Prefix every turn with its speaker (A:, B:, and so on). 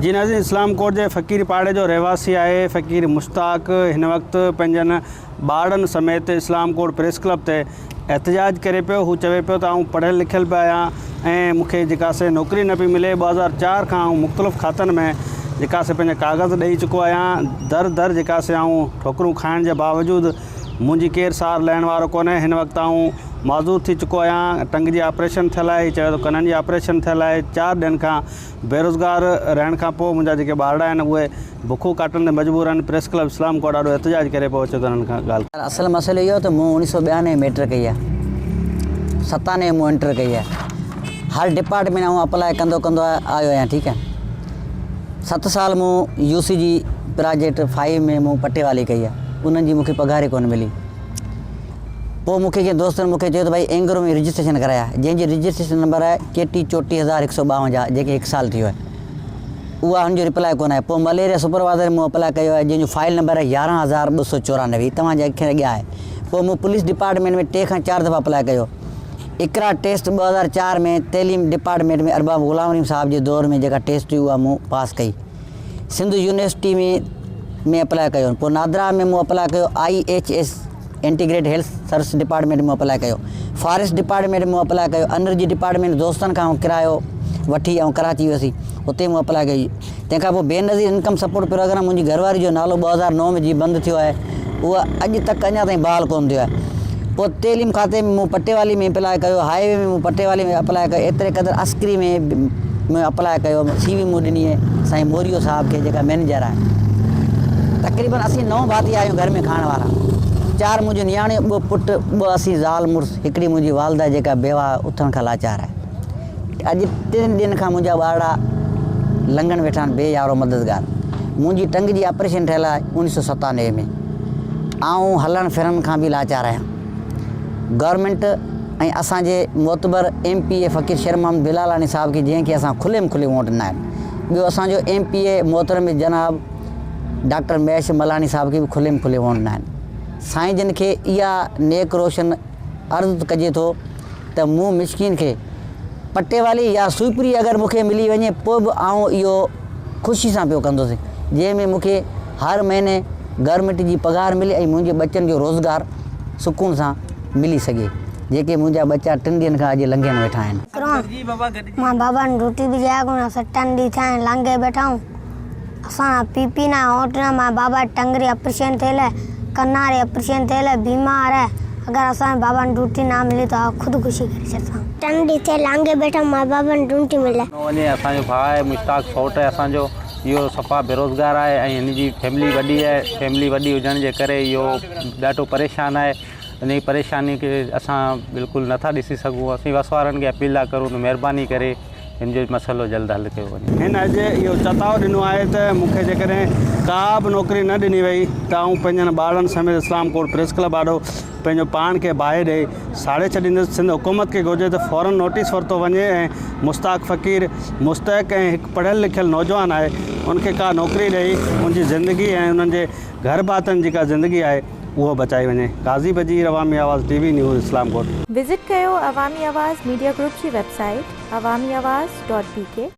A: جي ناظرين اسلام ڪوٽ جي فقير پاڙي جو رهواسي آهي فقير مشتاق هن وقت پنهنجن ٻارڙن سميت اسلام ڪوٽ پريس ڪلب تي احتجاج ڪري پيو هو چوي پيو ته آئون پڙهيل لکيل به آهيان ۽ مون کي جيڪا سي نوڪري نه پئي ملي 2004 کان آئون مختلف کاتن ۾ جيڪا سي پنهنجا ڪاغذ ڏئي چڪو آهيان در در جيڪا سي آئون ٺوڪرون کائڻ جي باوجود منهنجي ڪير سار لهڻ وارو ڪونهي هن وقت آئون معذور ٿي چڪو آهيان ٽنگ جي آپريشن ٿيل آهي هي چوي ٿو ڪنن جي آپريشن ٿيل آهي چار ڏينهن کان بيروزگار رهڻ کان پوء منهنجا جيڪي ٻارڙا آهن اهي بکون ڪاٽڻ تي مجبور آهن، پريس ڪلب اسلام ڪوٽ آڏو احتجاج ڪري پيو اچو ته انهن کان ڳالهه.
B: اصل مسئلو اهو ته مون اوڻيهه سو ٻيانوي ۾ ميٽرڪ ڪئي آهي، ستانوي ۾ مون انٽر ڪئي آهي، هر ڊپارٽمينٽ آئون اپلاء ڪندو ڪندو آيو آهيان ٺيڪ آهي، ست سال مون يو سي جي پراجيڪٽ فائيو ۾ مون پٽيوالي ڪئي آهي، انهن جي مون کي پگهار ئي ڪونه ملي. پوء مون کي ڪنهن دوستن مون کي چيو ته ڀائي اينگرو ۾ رجسٽريشن ڪرايا جنهن جي رجسٽريشن نمبر آهي ڪي ٽي 34152 جيڪي هڪ سال ٿي ويو آهي اها هن جو رپلاء ڪونه آهي پوء مليريا سپروائزر مون اپلاء ڪيو آهي جنهن جو فائل نمبر آهي 11294 توهان جي اکين اڳيان آهي پوء مون پوليس ڊپارٽمينٽ ۾ ٽي کان چار دفعا اپلاء ڪيو اقرا ٽيسٽ 2004 ۾ تعليم ڊپارٽمينٽ ۾ ارباب غلام رحيم صاحب جي دور ۾ جيڪا ٽيسٽ هئي اها مون پاس ڪئي سنڌ يونيورسٽي ۾ ۾ اپلاء ڪيو پوء نادرا ۾ مون اپلاء ڪيو I H S integrated health service department ۾ apply ڪيو فاريسٽ ڊپارٽمينٽ ۾ اپلاء ڪيو انرجي ڊپارٽمينٽ دوستن کان ڪرايو وٺي ۽ ڪراچي ويس اتي مون اپلاء ڪئي تنهن کان پوء بينظير انڪم سپورٽ پروگرام منهنجي گهر واري جو نالو 2009 ۾ جي بند ٿيو آهي اهو اڄ تڪ اڃا تائين بحال ڪونه ٿيو آهي پوء تعليم کاتي ۾ مون پٽيوالي ۾ اپلاء ڪيو هاء وي ۾ مون پٽيوالي ۾ اپلاء ڪيو ايتري قدر عسڪري ۾ مون اپلاء ڪيو سي وي مون ڏني سائين موريو صاحب کي جيڪا مئنيجر آهي تقريبن اسين نو ڀاتي آهيون گهر ۾ کائڻ وارا چار منهنجون نياڻيون ٻه پٽ ٻه اسين زال مڙس هڪڙي منهنجي والده جيڪا بيواهه اٿڻ کان لاچار آهي اڄ ٽن ڏينهن کان منهنجا ٻارڙا لنگهڻ ويٺا آهن بي يارو مددگار. منهنجي ٽنگ جي آپريشن ٿيل آهي اوڻيهه سو ستانوي ۾. آئون هلڻ ڦرڻ کان به لاچار آهيان. گورنمينٽ ۽ اسان جي معتبر ايم پي اي فقير شير محمد بلالاڻي صاحب کي جنهن کي اسان کلي ۾ کلي ووٽ ڏنا آهن. ٻيو اسان جو ايم پي اي محترم جناب ڊاڪٽر مهيش ملاڻي صاحب کي به کلي ۾ کلي ووٽ ڏنا آهن. سائين جن کي اها نيڪ روشن عرض ڪجي ٿو ته مون مسڪين کي پٽيوالي يا سوئپري اگر مون کي ملي وڃي پوء به آئون اهو خوشي سان پيو ڪندس جنهن ۾ مون کي هر مهيني گورنمينٽ جي پگهار ملي ۽ منهنجي ٻچن جو روزگار سڪون سان ملي سگهي جيڪي منهنجا ٻچا ٽن ڏينهن کان اڄ لنگهين ويٺا آهن.
C: مان بابا ني روٽي به جايا ڪونه اسان ٽن ڏينهن ٿيا آهن لانگهي بيٺا آهيون اسان پي پي نا هوٽ نا مان بابا ٽنگ ري آپريشن ٿيل هي ڪنا ري آپريشن ٿيل هي بيمار هي اگر اسان جي بابا ني ڊوٽي نا ملي تو آ خود ڪشي ڪري ڇڏسان. ٽن ڏينهن ٿيا لانگهي بيٺا مان بابا ني ڊوٽي ملي.
D: ڏنو وڃي اسان جو ڀاء آهي مشتاق سوٽ آهي اسان جو اهو صفا بيروزگار آهي ۽ هن جي فيملي وڏي آهي فيملي وڏي هجڻ جي ڪري اهو ڏاڍو پريشان آهي ان جي پريشاني کي اسان بلڪل نٿا ڏسي سگهون اسين وس وارن کي اپيل ٿا ڪرون ته مهرباني ڪري هن جو مسئلو جلد حل ڪيو وڃي.
A: هن اڄ اهو چتاء ڏنو آهي ته مون کي جيڪڏهن ڪا به نوڪري نه ڏني وئي ته آئون پنهنجن ٻارڙن سميت اسلام ڪوٽ پريس ڪلب آڏو پنهنجو پاڻ کي باهه ڏئي ساڙي ڇڏيندس، سنڌ حڪومت کي گهرجي ته فورن نوٽيس ورتو وڃي ۽ مشتاق فقير مستحق ۽ هڪ پڙهيل لکيل نوجوان آهي ان کي ڪا نوڪري ڏئي ان جي زندگي ۽ انهن جي گهر ڀاتين جيڪا زندگي آهي اهو بچائي وڃي، Qazi Bajeer, Awami Awaz T V news, Islamkot.
E: Visit ڪيو عوامي آواز ميڊيا گروپ جي website Awami Awaz dot B K.